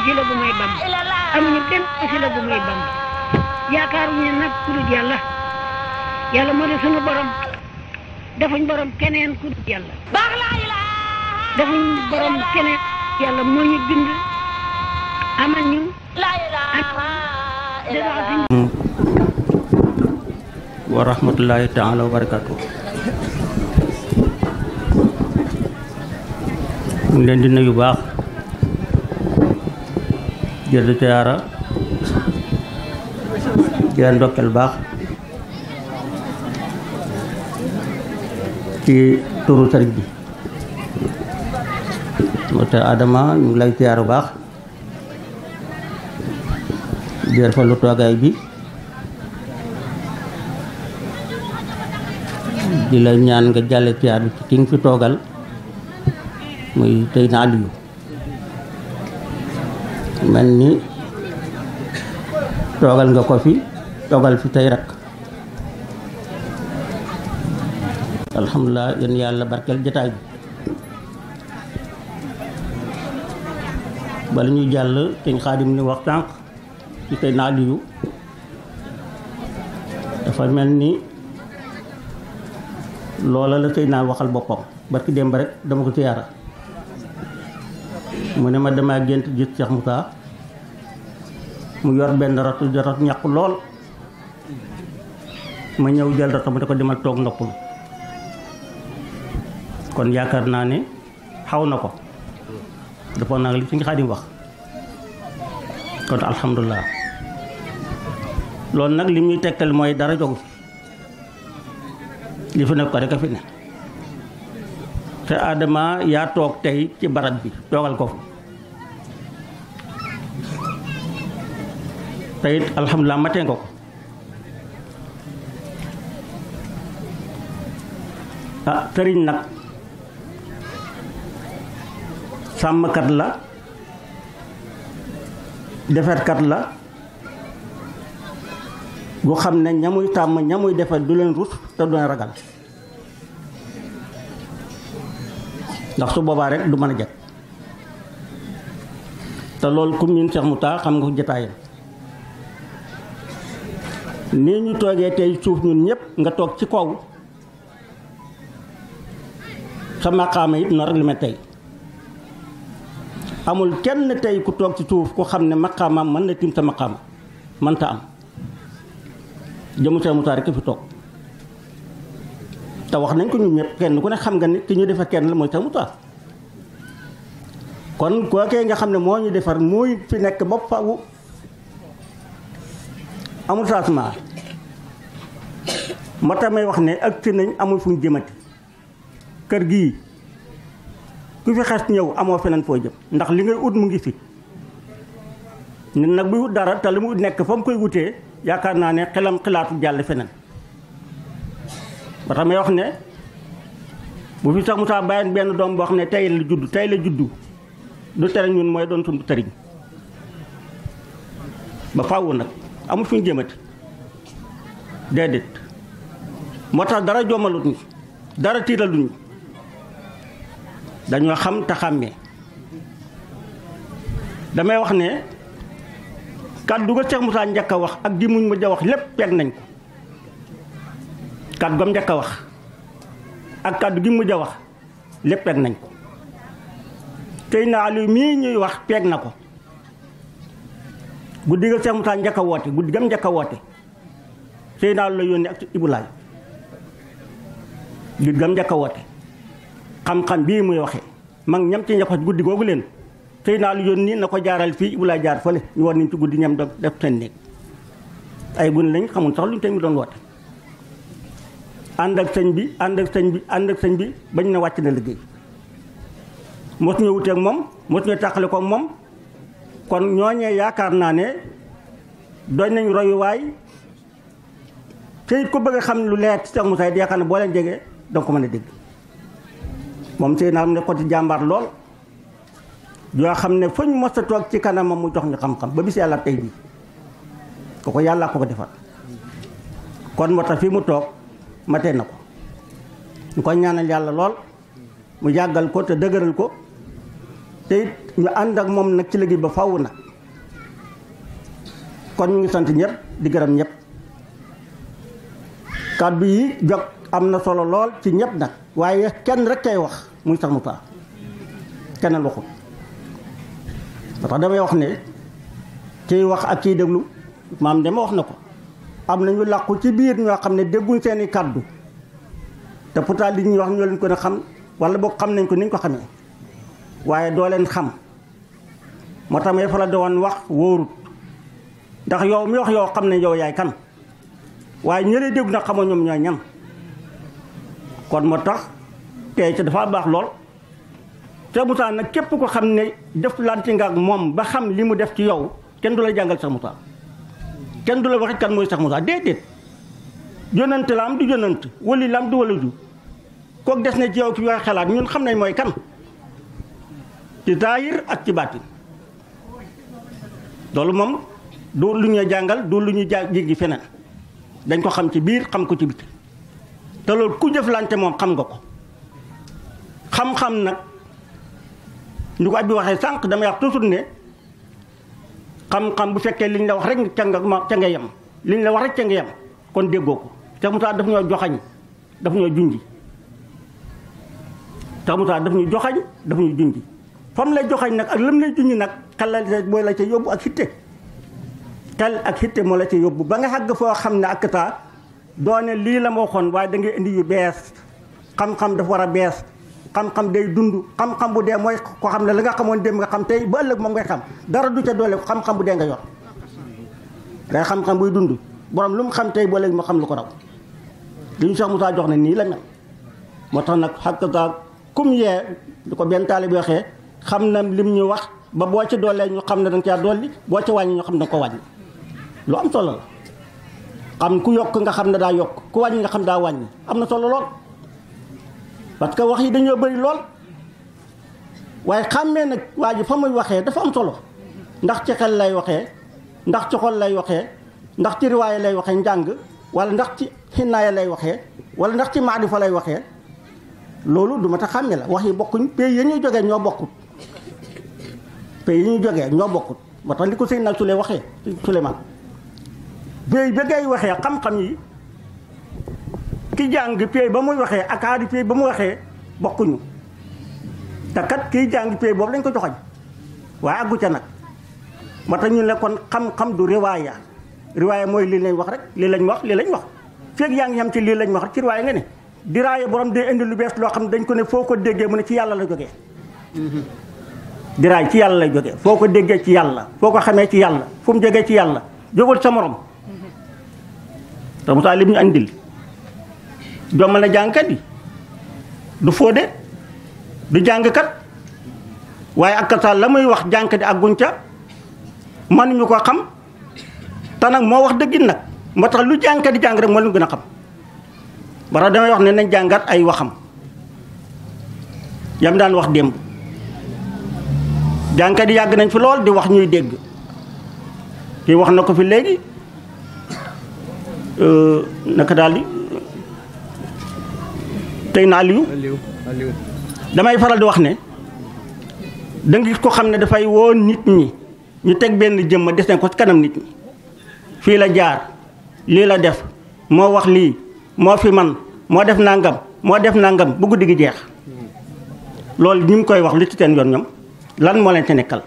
wasila bu may Bamba amuñu benn wasila bu may Bamba yaakaaruñu nag ku dul yàlla yàlla moo di sunu borom defuñ borom keneen ku dul yàlla defuñ borom keneen yàlla moo ñu bind amal ñu wa rahmatullahi taala wa barakatuh. ñu ngi leen di nuyu baax jërëjëf Thiara di leen ndokkeel baax ci turu sëriñ bi moo tax Adama ñu ngi lay Thiara baax di rafetlu toogaay bi di la ñaan nga jàlle Thiara bi ci ki nga fi toogal muy tey na Aliou mel ni toogal nga ko fi toogal fi tey rek alhamdulilah yéen yàlla barkeel jotaay bi bala ñuy jàll sëñ Xaadim ni wax tànk ci tey na Aliou dafa mel ni loola la sëy naa waxal boppam barki démb rek dama ko siyaara mu ne ma dama gént gis Cheikh Moussa mu yor benn ratu ñàkk lool ma ñëw jël ratu mu ne ko demal toog noppalu kon yaakaar naa ne xaw na ko dafa naa li suñu Xaadim wax kon alhamdulilah loolu nag li muy tegtal mooy dara jogu li fi nekk ko rek a fi ne te Adama yaa toog tey ci barab bi toogal ko fi te it alhamdulilah matee nga ko sëriñ nag sàmmkat la defarkat la bu xam ne ñamuy tàmm ñamuy defar du leen rus te du leen ragal ndax su boobaa rek du mën a jag te loolu ku miin Cheikh Moussa xam nga ko jotaayam nii ñu toogee tey suuf ñun ñëpp nga toog ci kaw sa maqaama it noonu rek li ma tey amul kenn tey ku toog ci suuf ku xam ne maqaamaam mën na tim sa maqaama mënta am jëmu Cheikh Moussa rek fi toog te wax nañ ko ñun ñëpp kenn ku ne xam nga ni ki ñu defar kenn la mooy Cheikh Moussa kon kookee nga xam ne moo ñu defar muy fi nekk ba faw amul changement moo tax may wax ne ak si nañ amul fu ñu jëmati kër gii ku fi xes ñëw amoo feneen foo jëm ndax li ngay ut mu ngi fi nit nag buy ut dara te li mu nekk fa mu koy wutee yaakaar naa ne xelam xalaatu jàll feneen ba tax may wax ne bu fi Cheikh Moussa bàyyi benn doom boo xam ne tey la juddu du tere ñun mooy doon sunu tëriñ ba faaw nag amul fu ñu jëmati déedéet moo tax dara jommalut ni dara tiitaluñu dañoo xam te xàmmee damay wax ne kàddu ga Cheikh Moussa njëkk a wax ak di muñ mujj a wax lépp peeg nañ ko kàddu gam njëkk a wax ak kàddu gi mujj a wax lépp peeg nañ ko tey na Aliou mii ñuy wax peeg na ko guddi ga Cheikh Moussa njëkk a woote guddi gam njëkk a woote tey naa la yónni ak Ibulaay guddi gam njëkk a woote xam-xam bii muy waxee mag ñam ci njëkk guddi googu leen tey naa lu yónni na ko jaaral fii Ibulaay jaar fële ñu war nañ ci guddi ñam def seen néeg ay gun lañ xamul sax luñ tey mu doon woote ànd ak sëñ bi bañ na wàcc na liggéey mos ñu wuteek moom mos ñu tàqale ko moom kon ñooñee yaakaar naa ne doy nañ royuwaay te it ko bëgg a xam lu leer ci Cheikh Moussa yi yaakaar ne boo leen jegee danga ko mën a dégg moom sëy naa ne ko ci jàmbaar lool yoo xam ne fu ñu mos a toog ci kanamam mu jox ñu xam-xam ba bis yàlla tey bii ko yàlla ko defar kon moo tax fii mu toog matee na ko ñu koy ñaanal yàlla lool mu yàggal ko te dëgëral ko te it ñu ànd ak moom nag ci liggéey ba faw nag kon ñu ngi sant ñëpp di gërëm ñëpp kàddu yi jog am na solo lool ci ñëpp nag waaye kenn rek kay wax muy Cheikh Moussa keneen waxul ba tax damay wax ne kiy wax ak kiy déglu maam dama wax na ko am na ñu làqu ci biir ñoo xam ne dégguñ seeni kàddu te pourtant li ñuy wax ñoo leen ko ne xam wala boog xam nañ ko ni ñu ko xamee waaye doo leen xam moo tax may fa la doon wax wóorut ndax yow mi wax yow xam ne yow yaay kan waaye ñi lay dégg nag xamoo ñoom ñooy ñan kon moo tax tey ci dafa baax lool Cheikh Moussa nag képp ko xam ne jëflante nga ak moom ba xam li mu def ci yow kenn du la jàngal Cheikh Moussa kenn du la waxit kan mooy Cheikh Moussa déedéet yonante la am du yonante wali la am du wala du kook des na ci yow ki wax xalaat ñun xam nañ mooy kan ci zaahir ak ci baatin loolu moom du lu ñuy jàngal du lu ñuy jéggi feneen dañ ko xam ci biir xam ko ci biti te loolu ku jëflante moom xam nga ko xam-xam nag ñu ko ab bi waxee sànq damay wax toujours ne xam-xam bu fekkee liñ la wax rek ca nga yem liñ la wax rek ca nga yem kon déggoo ko Cheikh Moussa daf ñoo joxañ daf ñoo junji Cheikh Moussa daf ñu joxañ daf ñu junji fam lay joxañ nag ak lam lay junji nag xel la booy la ca yóbbu ak xitte xel ak xitte moo la ca yóbbu ba nga xàgg foo xam ne ak taa doone lii la ma waxoon waaye da ngay indi yu bees xam-xam dafa war a bees xam-xam day dund xam-xam bu dee mooy ko xam ne la nga xamoon dem nga xam tey ba ëllëg moom ngay xam dara du ca doole xam-xam bu dee nga yor day xam-xam buy dund borom lu mu xam tey ba ëllëg mu xam lu ko raw li ñu Cheikh Moussa jox ne nii la mel moo tax nag xàkkataa kum yee di ko benn taalibe bi waxee xam na lim ñu wax ba boo ci doolee ñu xam ne danga caa dolli boo ci wàññi ñu xam ne danga ko wàññi lu am solo la xam ku yokk nga xam ne daa yokk ku wàññi nga xam daa wàññi am na solo lool parce que wax yi dañoo bëri lool waaye xàmmee nag waa ji fa muy waxee dafa am solo ndax ci xel lay waxee ndax ci xol lay waxee ndax ci riwaaya lay waxee njàng wala ndax ci xinnaaya lay waxee wala ndax ci maarifa lay waxee loolu du ma ta xàmme la wax yi bokkuñ pays yi ñuy jógee ñoo bokkut pays yi ñuy jógee ñoo bokkut moo tax li ko sëñ nag su lay waxee Souleymane pays ba ngay waxee xam-xam yi ki jàng pays ba muy waxee ak aadi pays ba mu waxee bokkuñu te kat kiy jàng pays boobu lañ ko joxoñ waaye àggu ca nag moo tax ñu ne kon xam-xam du riwaaya riwaaya mooy lii lañ wax rek lii lañ wax lii lañ wax feeg yaa ngi xam ci lii lañ wax rek ci riwaaya nga ne diraaye borom day indi lu bees loo xam ne dañ ko ne foo ko déggee mu ne ci yàlla la jógee diraay ci yàlla lay jógee foo ko déggee ci yàlla foo ko xamee ci yàlla fu mu jógee ci yàlla jógul sa morom te Moussa lim ñu andil jommal na jàngkat yi du fóode du jàngkat waaye ak sa la muy wax jàngkat yi ak gunca mënuñu ko xam te nag moo wax dëggin nag moo tax lu jàngkat yi jàng rek moo leen gën a xam bara damay wax ne nañ jàngat ay waxam yam daan wax démb jàngkat yi yàgg nañ fi lool di wax ñuy dégg kii wax na ko fi léegi naka daal di tey na Aliou damay faral di wax ne da nga gis ko xam ne dafay woo nit ñi ñu teg benn jëmma des nañ ko ci kanam nit ñi fii la jaar lii la def moo wax lii moo fi man moo def nangam bu guddi gi jeex loolu ñu ngi koy wax lu ci seen yoon ñoom lan moo leen ci nekkal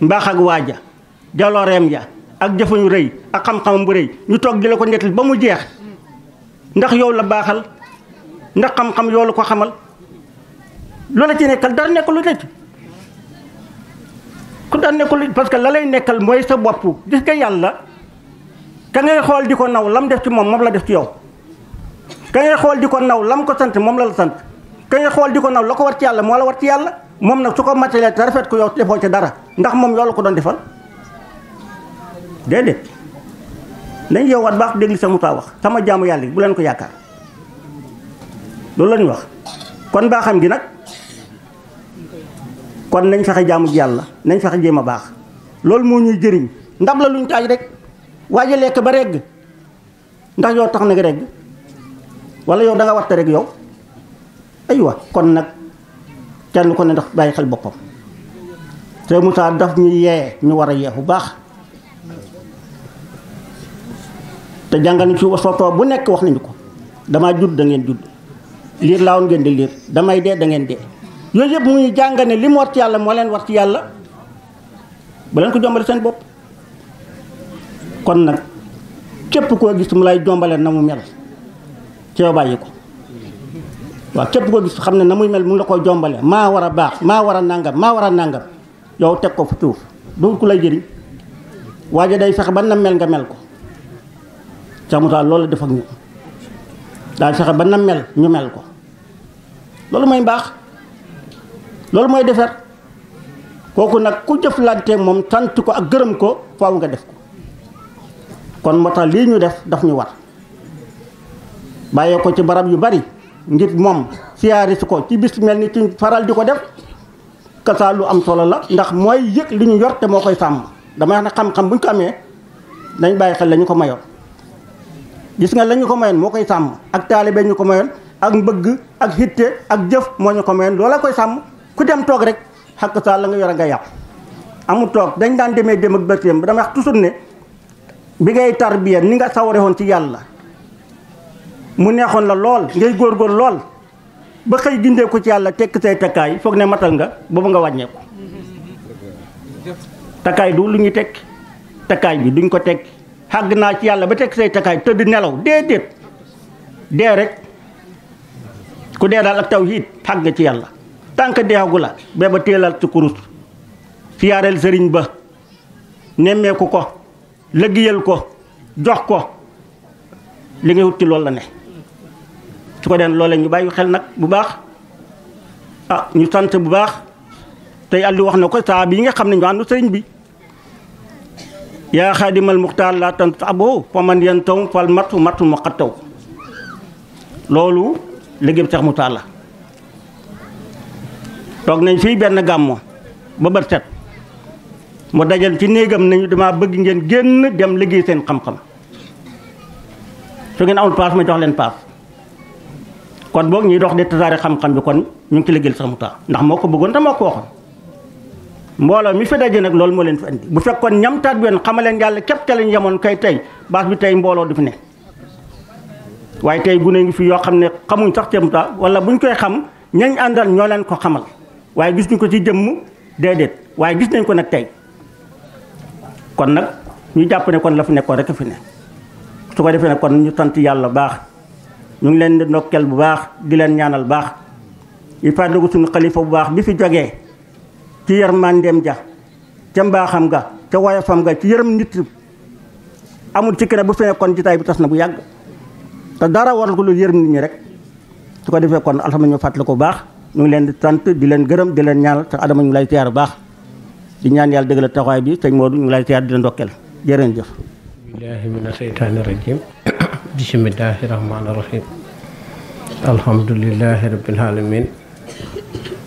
mbaax ak waaja jalooreem ja ak jëfañu rëy ak xam-xamam bu rëy ñu toog di la ko nettali ba mu jeex ndax yow la baaxal ndax xam-xam yow la ko xamal loola ci nekkal dara nekkul lu nekk ku dara nekkul parce que la lay nekkal mooy sa bopp gis nga yàlla ka ngay xool di ko naw lam def ci moom la def ci yow ka ngay xool di ko naw lam ko sant moom la sant ka ngay xool di ko naw la ko war ci yàlla moo la war ci yàlla moom nag su ko matalee te rafet ko yow defoo ci dara ndax moom yow la ko doon defal déedéet nañ yow wat baax dégli sa Moussa wax sama jaamu yàlla yi bu leen ko yaakaar loolu la ñuy wax kon baaxam gi nag kon nañ fexe jaamu ji yàlla nañ fexe jéem a baax loolu moo ñuy jëriñ ndab la luñ taaj rek waaja lekk ba regg ndax yow tax na nga regg wala yow da nga watta rek yow aywa kon nag kenn ko ne ndax bàyyi xel boppam te Moussa daf ñu yee ñu war a yee bu baax te jàngal ci soto bu nekk wax nañu ko damaa judd da ngeen judd liir laawoon ngeen di liir damay dee da ngeen dee yooyu yëpp muy jàngane li mu war ci yàlla moo leen war ci yàlla ba leen ko jombale seen bopp kon nag képp koo gis mu lay jombale na mu mel ci yow bàyyi ko waaw képp koo gis xam ne na muy mel mu la koy jombale maa war a baax maa war a nàngam yow teg ko fu suuf du ku lay jëriñ waaye day fexe ba na mel nga mel ko Cheikh Moussa loolu def ak ñu daal fexe ba na mel ñu mel ko loolu mooy mbaax loolu mooy defar kooku nag ku jëflante moom sant ko ak gërëm ko faaw nga def ko kon moo tax lii ñu def daf ñu war bàyyee ko ci barab yu bari ngir moom siyaari si ko ci bis mel ni ci faral di ko def kasaa lu am solo la ndax mooy yëg li ñu yor te moo koy sàmm damay wax ne xam-xam bu ñu ko amee dañ bàyyi xel la ñu ko mayoon gis nga la ñu ko mayoon moo koy sàmm ak taalibe ñu ko mayoon ak mbëgg ak hitte ak jëf moo ñu ko mayoon loola koy sàmm ku dem toog rek xakk saa la nga yor a nga yàpp amul toog dañ daan demee dem ak bërtéem dama wax toujours ne bi ngay tarbiya ni nga saware woon ci yàlla mu neexoon la lool ngay góorgóor lool ba xëy gindee ko ci yàlla tekk say takkaay foog ne matal nga boobu nga wàññeeku takkaay du lu ñuy tekki takkaay bi duñ ko tekki xàgg naa ci yàlla ba tekk say takkaay tëdd nelaw déedéet dee rek ku dee daal ak tawhiid xàgg nga ci yàlla tànk deexagu la bee ba téelal ci kurus siyaareel sëriñ ba nemmeeku ko liggéeyal ko jox ko li ngay wut ci loolu la ne su ko den loolee ñu bàyyi xel nag bu baax ñu sant bu baax tey Aliou wax na ko saa bi yi nga xam ne ñu àndu sëriñ bi yaa xaadimal muxtaar laa tant abo fa man yan taw fal matu mu xattaw loolu liggéey bi Cheikh Moussa la toog nañ fii benn gàmmo ba bët set mu dajal ci néegam nañu dama bëgg ngeen génn dem liggéey seen xam-xam su ngeen amul paas ma jox leen paas kon boog ñuy dox de tasaare xam-xam bi kon ñu ngi ci liggéeyal Cheikh Moussa ndax moo ko bëggoon te moo ko waxoon mbooloo mi fi daje nag loolu moo leen fi andi bu fekkoon ñam taat bi yoon xamaleen yàlla képp ca lañ yemoon kay tey baas bi tey mbooloo du fi ne waaye tey gune ngi fi yoo xam ne xamuñ sax Cheikh Moussa wala buñ koy xam ñañ àndal ñoo leen ko xamal waaye gis ñu ko ci jëmm déedéet waaye gis nañ ko nag tey kon nag ñu jàpp ne kon la fi nekkoon rek fi ne su ko defee nag kon ñu sant yàlla baax ñu ngi leen di ndokkeel bu baax di leen ñaanal baax yi fàttaliku suñu xalifa bu baax bi fi jógee ci yërmandeem ja ca mbaaxam nga ca woyofam nga ci yërëm nit amul ci kenn bu fi nekkoon jitaay bi tas na bu yàgg te dara waral ko lu yërëm nit ñi rek su ko defee kon alhamdulilah ñu fàttaliku bu baax ñu ngi leen di sant di leen gërëm di leen ñaanal te adama ñu lay siyaar bu baax di ñaan yàlla dëgg la taxawaay bi sëñ Modou ñu ngi lay siyaar di leen ndokkeel jërëjëf. billahi mina seytaani rajim bismillahi rahmaani rahim alhamdulillahi rabbil alamin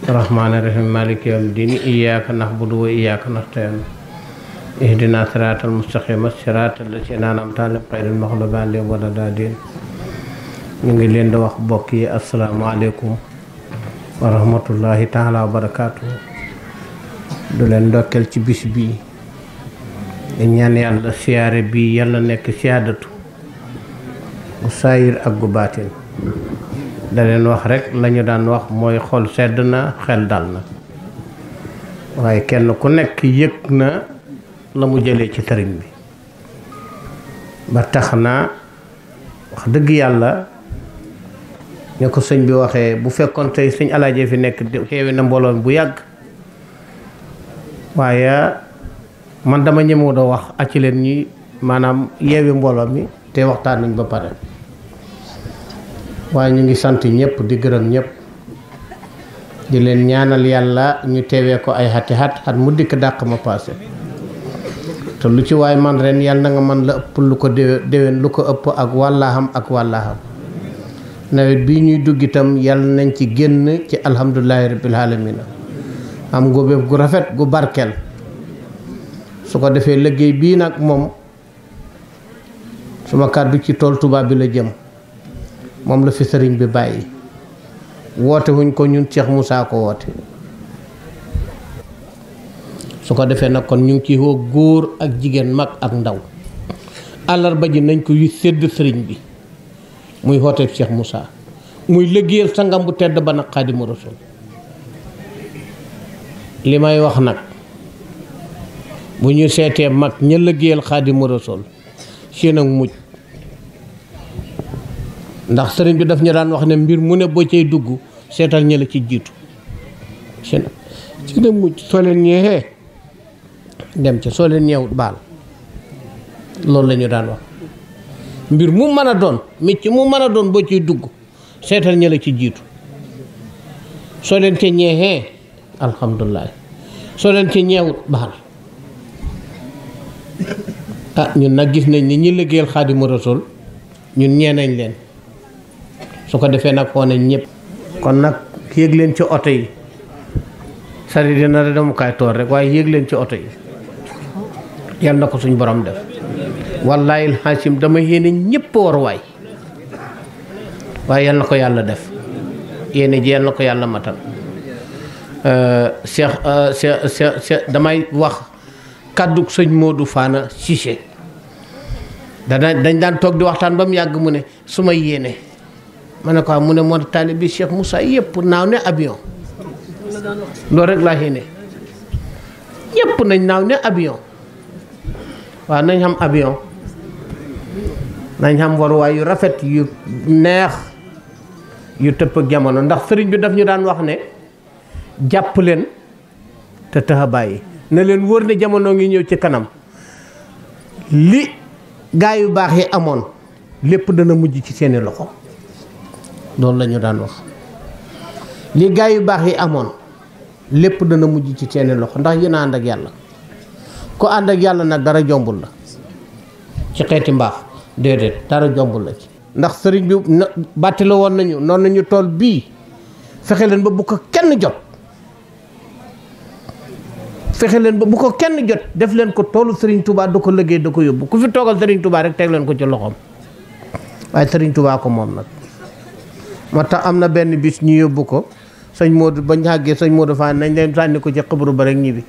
rahmaani rahim maliki yawmi din iyyaka na'budu wa iyyaka nasta'in ihdina siratal mustaqima siratal lazina an'amta alayhim ghayril maghdubi alayhim wa lad-dallin ñu ngi leen di wax bokk yi asalaamaaleykum wa rahmatullahi taala wa barakaatu du leen ndokkeel ci bis bii di ñaan yàlla siyaare bi yàlla nekk siyaadatu gu saayir ak gu baatin da leen wax rek lañu daan wax mooy xol sedd na xel dal na waaye kenn ku nekk yëg na la mu jëlee ci sëriñ bi ba tax na wax dëgg yàlla ne ko sëñ bi waxee bu fekkoon tey sëñ alaaje fi nekk xeewi na mbooloo mi bu yàgg waaye man dama ñemoo doo wax acci leen ñi maanaam yeewi mbooloo mi te waxtaan nañ ba pare waaye ñu ngi sant ñëpp di gërëm ñëpp di leen ñaanal yàlla ñu teewee ko ay xati xat mu dikk dàq ma paase te lu ci waay man ren yàlla na nga man la ëpp lu ko déwén lu ko ëpp ak wàllaaxam nawet bii ñuy dugg itam yàlla nañ ci génn ci alhamdulillahi rabbil alamin am ngóobeef gu rafet gu barkeel su ko defee liggéey bii nag moom suma kàddu ci tool tubaab bi la jëm moom la fi sëriñ bi bàyyi woote wuñ ko ñun Cheikh Moussa ko woote su ko defee nag kon ñu ngi ci woo góor ak jigéen mag ak ndaw àllarba ji nañ ko yu sédd sëriñ bi muy hooteeb Cheikh Moussa muy liggéeyal sangam bu tedd ba nag Xaadimu Rasuul li may wax nag bu ñu seetee mag ña liggéeyal Xaadimu Rasuul seen ak mujj ndax sëriñ bi daf ñu daan wax ne mbir mu ne boo cay dugg seetal ña la ci jiitu seen ak mujj soo leen ñeexee dem ca soo leen ñeewut baal loolu la ñu daan wax mbir mu mën a doon micc mu mën a doon boo ciy dugg seetal ña la ci jiitu soo leen ca ñeexee alhamdulilah soo leen ca ñeewut baal ñun nag gis nañ ni ñi liggéeyal Xaadimu Rasuul ñun ñee nañ leen su ko defee nag xoo nañ ñëpp kon nag yéeg leen ci oto yi sari dina dama kaay toor rek waaye yéeg leen ci oto yi yal na ko suñ borom def wallaahi alxaasim dama yéene ñëpp war waay waaye yal na ko yàlla def yéene ji yal na ko yàlla matal Cheikh damay wax kàddug sëñ Modou Fana Cissé dañ daan toog di waxtaan ba mu yàgg mu ne su ma yéene ma ne ko mu ne moo taalibe bi Cheikh Moussa yëpp naaw ne avion loolu rek laa yéene yëpp nañ naaw ne avion waaw nañ xam avion nañ xam waruwaay yu rafet yu neex yu tëpp ak jamono ndax sëriñ bi daf ñu daan wax ne jàpp leen te tax a bàyyi ne leen wóor ne jamono ngi ñëw ci kanam li gaa yu baax yi amoon lépp dana mujj ci seeni loxo loolu la ñu daan wax li gaa yu baax yi amoon lépp dana mujj ci seeni loxo ndax yéen a ànd ak yàlla ku ànd ak yàlla nag dara jombul la ci xeeti mbaax déedéet dara jombul la ci ndax sëriñ bi bàtti la woon nañu noonu nañu tool bii fexe leen ba bu ko kenn jot fexe leen ba bu ko kenn jot def leen ko toolu Serigne Touba da ko liggéey da ko yóbbu ku fi toogal Serigne Touba rek teg leen ko ci loxoom waaye Serigne Touba ko moom nag moo tax am na benn bis ñu yóbbu ko sëñ Modou bañ àggee sëñ Modou Fane nañ leen sànni ko ci xabru ba rek ñibbi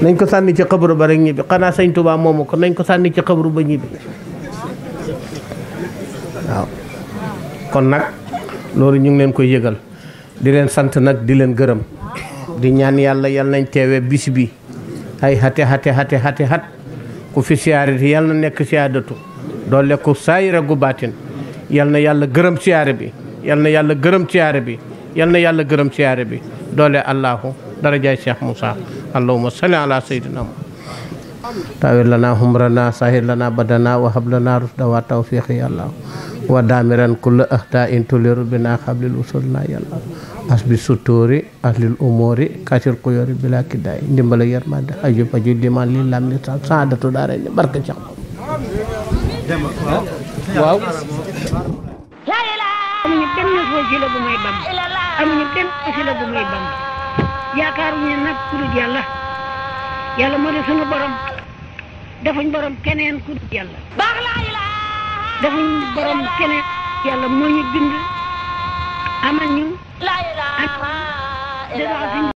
nañ ko sànni ci xabru ba rek ñibbi xanaa sëñ Touba moomu ko nañ ko sànni ci xabru ba ñibbi waaw kon nag loolu ñu ngi leen koy yëgal di leen sant nag di leen gërëm di ñaan yàlla yal nañ teewee bis bi ay xate ku fi siyaare yal na nekk siyaadatu doole ko saayira gu baatin yal na yàlla gërëm siyaare bi yal na yàlla gërëm siyaare bi yal na yàlla gërëm siyaare bi doole allahu darajaay Cheikh Moussa allahumma salli ala sayyidina tawir lana humrana sahir lana badana wa hab lana rusda wa tawfiq yàlla wa daamiran kulla ahda in tuliru bina xablil usulna yàlla asbi sutóori ahlil umóori kasir kuyóori bila kiddaay ndimbala yermande aju paju liman li lam ni saadatu daara ni barke Cheikh waaw amuñu benn wasila bu may bam amuñu benn wasila bu may bam yaakaaruñu nag ku dul yàlla yàlla moo di sunu borom defuñ borom keneen ku dul yàlla defuñ borom keneen yàlla moo ñu bind amal ñu ak